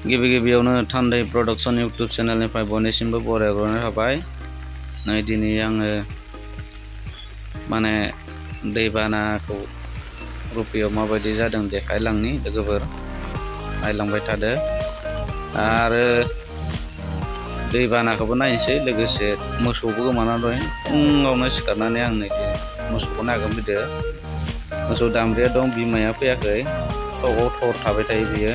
गिबियावनो थान्दै production YouTube चेनेलनिफ्राय बयनिसिमबो बरायहरनाय थाबाय। नै दिनै आङो माने दैबानाखौ रुपियाव माबायदि जादों देखायलांनि लोगोफोर नायलांबाय थादो आरो दैबानाखौबो नायनोसै लोगोसे मोसौबो गोमाना दं। फुङावनो सिखारनानै आं नै मोसौखौ नागिरफैदो। मोसौ दामब्रिया दं, बिमाया फैयाखै, थकआव थर थाबाय थायो बियो।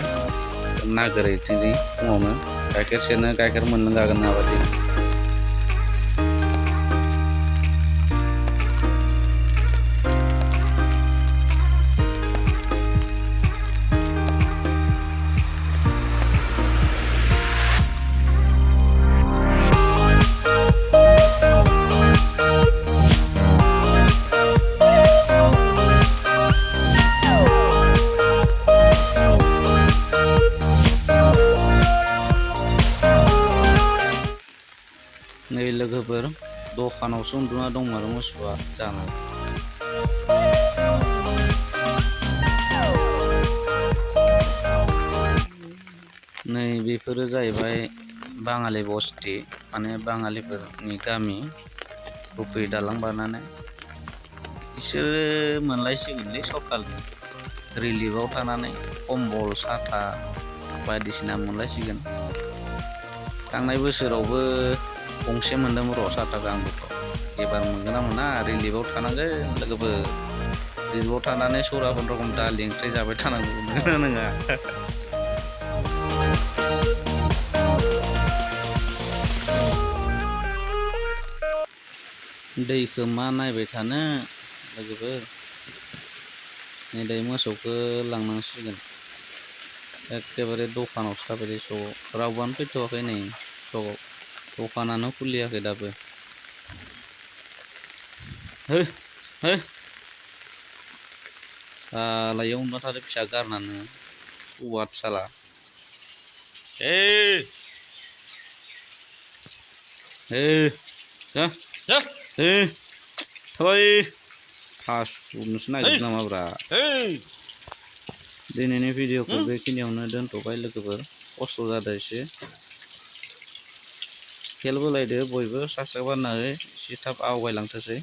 नागिरै दिनै फुङावनो गाइखेर सेरनो गाइखेर मोनलोंगागोन नाबादि। नै लोगोफोर दखानावसो उन्दुना दं आरो मोसौआ जाना। नै बेफोरो जाहैबाय बाङालि बस्ति, माने बाङालिफोरनि गामि रुपि दालां बारनानै। बिसोरो मोनलायसिगोनलै सरखारनि रिलिफआव थानानै कम्बल साथा बायदिसिना मोनलायसिगोन। थांनाय बोसोरावबो गंसे मोनदोंमोन र' साथाखौ आंबोथ'। एबार मोनगोन ना मोना? रिलिफआव थानांगोन लोगोफोर। रिलिफआव थानानै सौराफोर रखम दालि ओंख्रि जाबाय थानांगौ, नंगौना नङा? दैखौ मा नायबाय थानो लोगोफोर। नै दायो मोसौखौ लांनांसिगोन। एखेबारे दखानावसो थाबाय सकआव रावबोआनो फैथ'वाखै नै सकआव। दखानानो खुलियाखै दाबो। है है सालायाव उन्दुना थादो फिसा गारनानै सुवाद साला। जा जा थाबाय थास'नोसो नागिरदों नामाब्रा। दिनैनि भिडिअखौ बेखिनियावनो दोनथ'बाय लोगोफोर। खस्थ' जादों एसे। खेल बोलायदो बयबो साबसक्राइब बानायनानै एसे थाब आवगायलांथोंसै।